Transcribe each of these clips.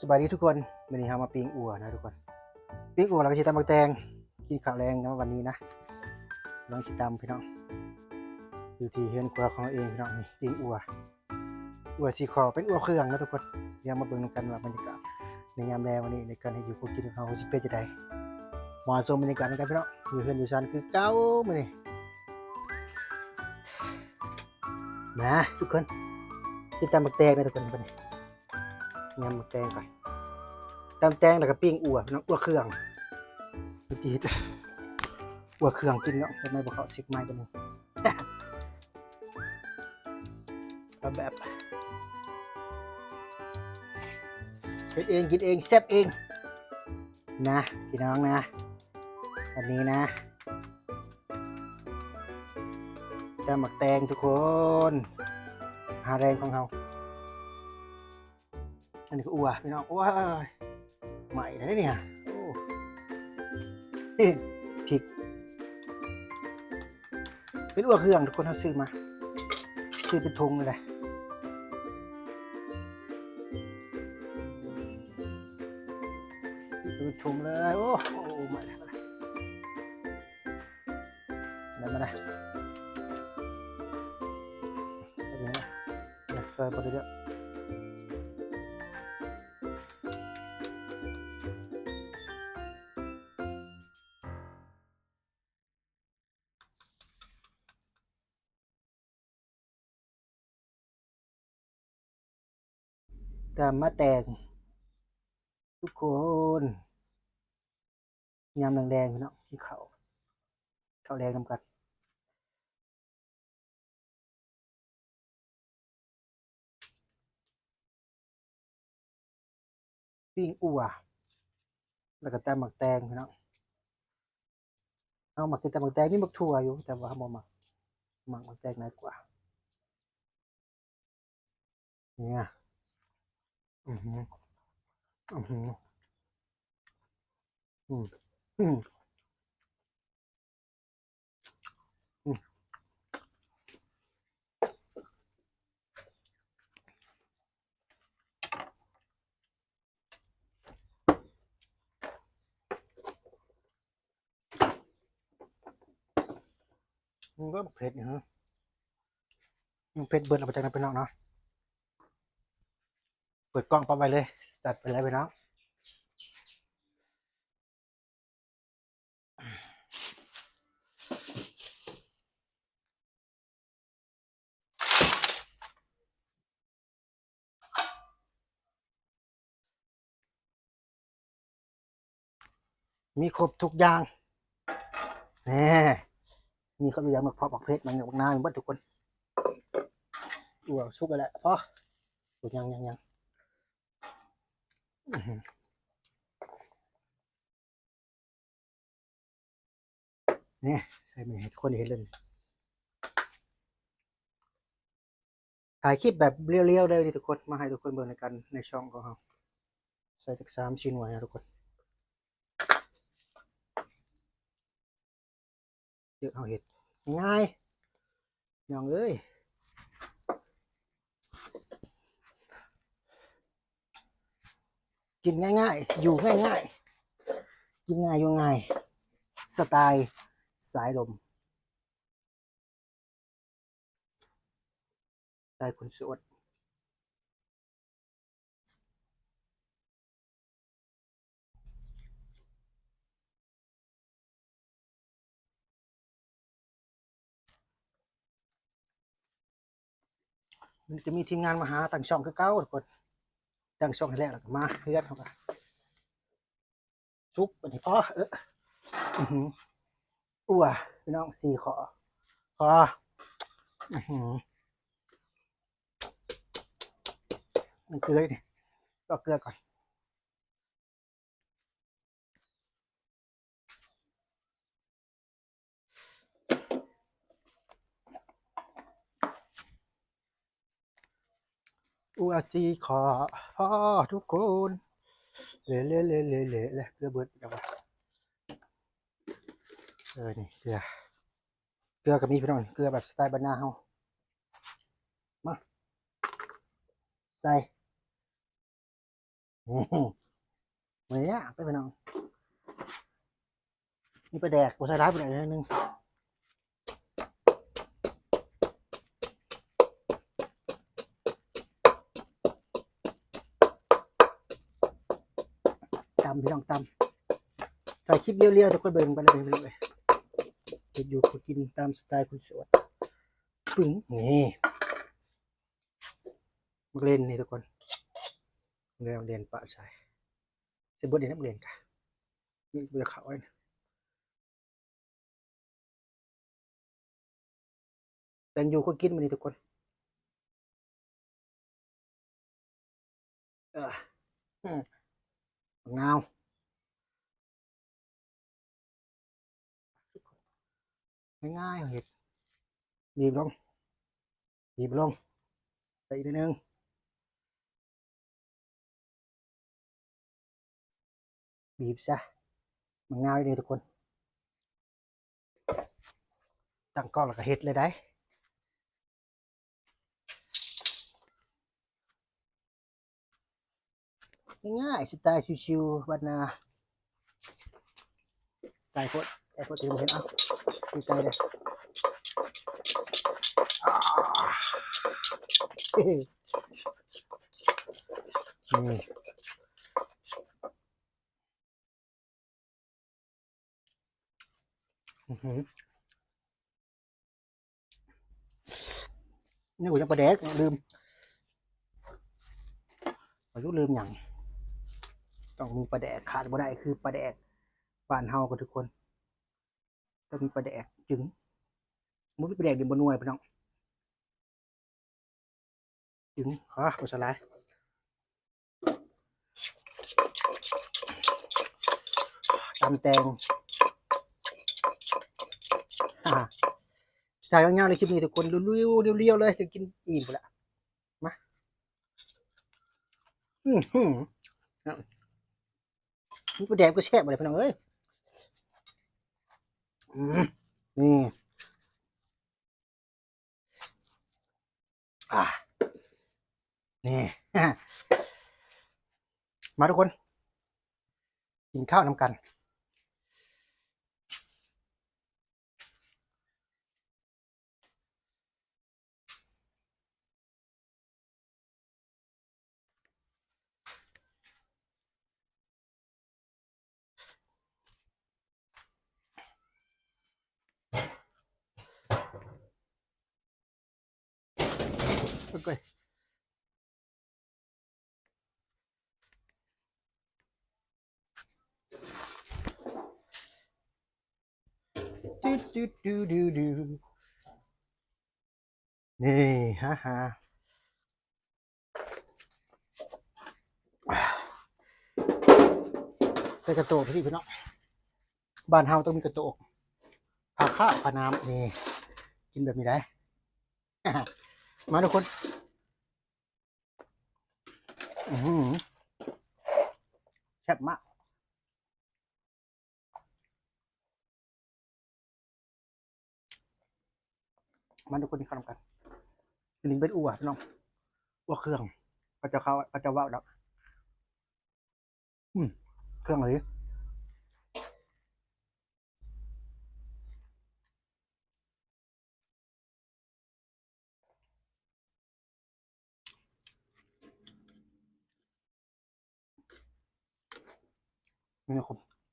ສະບາຍດີທຸກຄົນ, ມື້ນີ້ເຮົາມາປີ້ງອົ່ວນະທຸກຄົນ. ປີ້ງອົ່ວແລ້ວກໍຊິຕຳໝາກແຕງ, ກິນເຂົ້າແລງນຳວັນນີ້ນະ. ກຳລັງຊິຕຳພີ່ນ້ອງ, ຢູ່ທີ່ເຮືອນຄົວຂອງເຮົາເອງພີ່ນ້ອງ. ນີ້ປີ້ງອົ່ວ, ອົ່ວສີ່ຂໍ້ ເປັນອົ່ວເຄື່ອງນະທຸກຄົນ. ດຽວມາເບິ່ງນຳກັນວ່າບັນຍາກາດໃນຍາມແລງວັນນີ້ ໃນການເຮັດຢູ່ເຮັດກິນຂອງເຮົາຊິເປັນຈັ່ງໃດ. ມາຊົມບັນຍາກາດນຳກັນພີ່ນ້ອງ. ຢູ່ເຮືອນຢູ່ຊານຄືເກົ່າມື້ນີ້. ມາທຸກຄົນ, ກິນຕຳໝາກແຕງນະທຸກຄົນ. ບັດນີ້ ຍຳໝາກແຕງກ່ອນ, ຕຳແຕງແລ້ວກໍປີ້ງອົ່ວເນາະ, ອົ່ວເຄື່ອງ. ມັນຊິເຮັດອົ່ວເຄື່ອງກິນເນາະ, ເຮັດໃໝ່ບໍ່ເຂົ້າ ເຊັກໃໝ່ກ່ອນ. ເອົາແບບເຮັດເອງກິນເອງແຊບເອງນະພີ່ນ້ອງນະ. ອັນນີ້ນະ ຕຳໝາກແຕງທຸກຄົນ, ອາຫານແລງຂອງເຮົາ. ອັນນີ້ກໍອົ່ວພີ່ນ້ອງ. ໂອ້ຍ ໄໝ້ແລ້ວນີ້. ໂອ້ ພິກ ເປັນອົ່ວເຄື່ອງທຸກຄົນ, ເຮົາຊື້ມາ ຊື້ເປັນຖົງເລີຍ ເປັນຖົງເລີຍ. ໂອ້ ໂອ້ ໄໝ້ແລ້ວ. ໄດ້ມາໄດ້ ໃສ່ບໍ່ໄດ້ເດີ. ຕຳໝາກແຕງທຸກຄົນ, ຍາມແລງໆ ພີ່ນ້ອງ ກິນເຂົ້າ ເຂົ້າແລງນຳກັນ. ປີ້ງອົ່ວ ແລ້ວກໍຕຳໝາກແຕງພີ່ນ້ອງ. ເຮົາມັກກິນຕຳໝາກແຕງ, ມີໝາກຖົ່ວຢູ່ ແຕ່ວ່າເຮົາບໍ່ມັກ, ມັກໝາກແຕງຫຼາຍກວ່າ. ນີ້ ອືຫື ອືຫື ອືມ ອືມ ອືມ. ມັນກໍເຜັດຢູ່ ມັນເຜັດເບິດແລ້ວ ບໍ່ຈັກນະພີ່ນ້ອງເນາະ. ເປີດກ້ອງປັບໄວ້ເລີຍ, ຈັດໄປເລີຍພີ່ນ້ອງ. ມີຄົບທຸກຢ່າງ ແນ່ ມີຄົບທຸກຢ່າງ, ໝາກເຜາະ ໝາກເຜັດ ໝາກຫຍັງ ໝາກນາວ ມີເບິດທຸກຄົນ. ອົ່ວສຸກແລ້ວ ພໍ ຍັງ ຍັງ ຍັງ ອືຫື ນີ້ ໃຫ້ມັນເຫັນ ຄົນເຫັນເລີຍ. ຖ່າຍຄລິບແບບລຽວໆ ເລີຍນີ້ທຸກຄົນ, ມາໃຫ້ທຸກຄົນເບິ່ງນຳກັນໃນຊ່ອງຂອງເຮົາ. ໃສ່ຈັກສາມສີ່ໜ່ວຍນະທຸກຄົນ. ເອີ ເຮົາເຮັດງ່າຍໆ ນ້ອງເອີຍ. ກິນງ່າຍໆ ຢູ່ງ່າຍໆ ກິນງ່າຍຢູ່ງ່າຍ ສະໄຕສາຍລົມ ສະໄຕຄົນໂສດ. ມັນຈະມີທີມງານມາຫາຕັ້ງຊ່ອງຄືເກົ່າທຸກຄົນ, ຕັ້ງຊ່ອງໃຫ້ແລ້ວ ແລ້ວກໍມາເຮືອນເຮົາກະສຸກ ບັດນີ້ພໍ ເອີ ອືຫື ອົ່ວ ພີ່ນ້ອງ ສີ່ຂໍ້ ພໍ ອືຫື ເກືອນີ້ ເອົາເກືອກ່ອນ. ອົ່ວສີ່ຂໍ້ ພໍທຸກຄົນ ເລ ເລ ເລ ເລ ເລ ເກືອເບິດແລ້ວວະ. ເອີ ນີ້ເກືອ ເກືອກໍມີພີ່ນ້ອງ ເກືອແບບສະໄຕບ້ານນາເຮົາ ມາ ໃສ່. ບໍ່ຍາກເດ້ພີ່ນ້ອງ. ມີປາແດກ ບໍ່ໃສ່ຫຼາຍປານໃດ ໜ້ອຍໜຶ່ງ. ຕຳພີ່ນ້ອງ ຕຳ ຖ່າຍຄລິບລຽວໆ ໃຫ້ທຸກຄົນເບິ່ງໄປເລີຍພີ່ນ້ອງເອີຍ. ເຮັດຢູ່ ເຮັດກິນຕາມສະໄຕຄົນໂສດ. ປຶ້ງ ນີ້ ໝາກເລັ່ນນີ້ທຸກຄົນ ແລ້ວເລັ່ນປະໃສ່ ຊິບໍ່ໄດ້ນຳເລັ່ນກະ ນີ້ບໍ່ຢາກເຂົ້າເລີຍ. ແຕ່ງຢູ່ຄົນກິນມື້ນີ້ທຸກຄົນ. ເອີ ອືມ ໝາກນາວ ງ່າຍໆ ເຮົາເຮັດ ບີບລົງ ບີບລົງ ໃສ່ອີກໜ້ອຍໜຶ່ງ. ບີບຊະ ມັນງ່າຍເດ້ທຸກຄົນ. ຕັ້ງກ້ອງແລ້ວກໍເຮັດເລີຍໄດ໋ ງ່າຍໆ ສະໄຕຊິວໆ ບ້ານນາ. ໄກໂພດ ໄກໂພດ ຊິບໍ່ເຫັນ ເອົາ ໃກ້ໆ ເດີ້ ອືມ ອືຫື ຍັງບໍ່ ຍັງປາແດກ ລືມ ບໍ່ຮູ້ລືມຫຍັງ ຕ້ອງມີປາແດກ ຂາດບໍ່ໄດ້ຄືປາແດກບ້ານເຮົາ ກໍທຸກຄົນ ຕ້ອງມີປາແດກຈຶ່ງ ບໍ່ມີປາແດກນີ້ບໍ່ນົວ ພີ່ນ້ອງ. ຈຶ່ງ ອາ ບໍ່ໃສ່ຫຼາຍ ຕຳແຕງ ອາ ຖ່າຍຍາວໆ ໃນຄລິບນີ້ທຸກຄົນ ລຽວໆ ລຽວໆ ເລີຍ ຈະກິນອີ່ມພຸ້ນລະ ມາ ອືຫື ມີປາແດກກໍແຊບບໍ່ໄດ້ ພີ່ນ້ອງເອີຍ ອືມ ນີ້ ອາ ນີ້ ມາທຸກຄົນ ກິນຂ້າວນຳກັນ. ໂອ້ຍ ນີ້ ຮະຮະ ໃສ່ກະໂຕກ ພີ່ນ້ອງ ບ້ານເຮົາຕ້ອງມີກະໂຕກ ຜ້າຂາວຜ້າໜາມ ນີ້ ກິນແບບນີ້ໄດ໋ ມາທຸກຄົນ. ອືຫື ແຊບມາກ ມາທຸກຄົນກິນຂ້າວນຳກັນ ອັນນີ້ເປັນອົ່ວ ພີ່ນ້ອງ ອົ່ວເຄື່ອງ ເຂົາເຈົ້າ ເຂົາເຈົ້າເວົ້າດອກ ອືມ ເຄື່ອງເລີຍ. ນີ້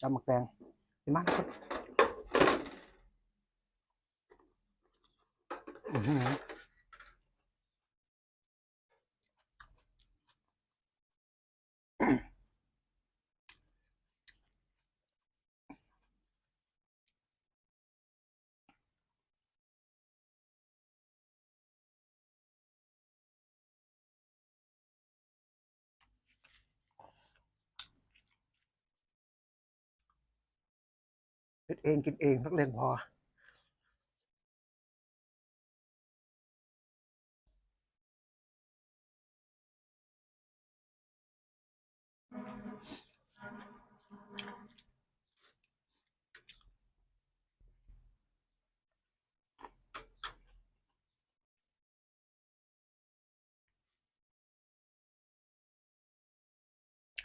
ຕຳໝາກແຕງ ກິນມາທຸກຄົນ ອືຫື. ເຮັດເອງກິນເອງ ນັກເລງພໍ. ໂ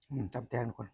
ອືມ ຕຳແຕງທຸກຄົນ.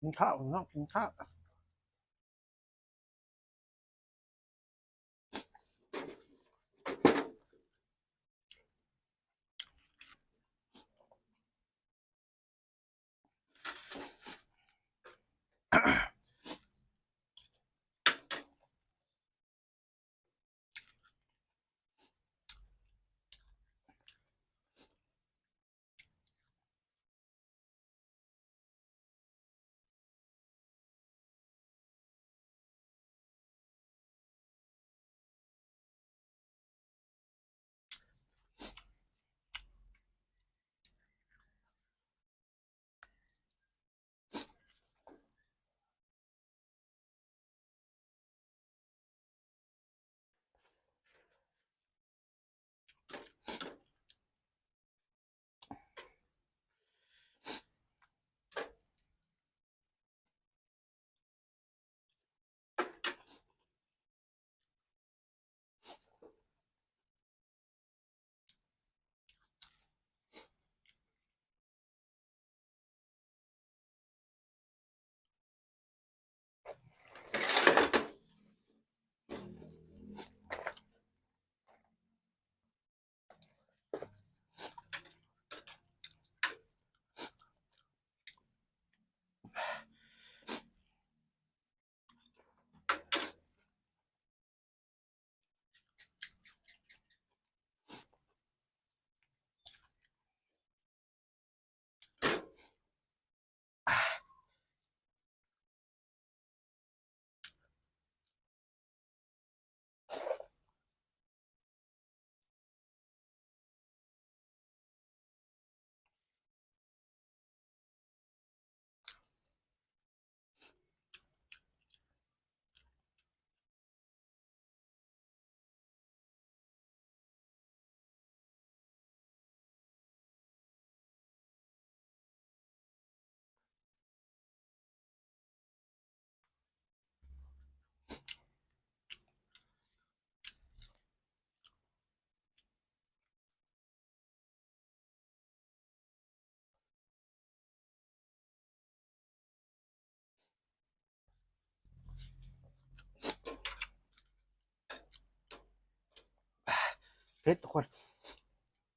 ກິນເຂົ້າເນາະ ກິນເຂົ້າ. ເຜັດທຸກຄົນ. ອ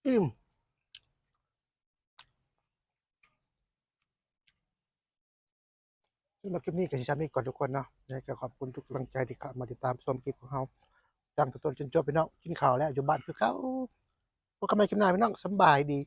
ອີ່ມ. ສຳລັບຄລິບນີ້ກໍຊິຊ່ຳນີ້ກ່ອນທຸກຄົນເນາະ. ຍັງໄງກໍຂອບຄຸນທຸກກຳລັງໃຈທີ່ເຂົ້າມາຕິດຕາມຊົມຄລິບຂອງເຮົາ ຕັ້ງແຕ່ຕົ້ນຈົນຈົບ ພີ່ນ້ອງ. ກິນເຂົ້າແລ້ວຢູ່ບ້ານຄືເກົ່າ. ພົບກັນໃໝ່ຄລິບໜ້າ ພີ່ນ້ອງ. ສຳບາຍດີ.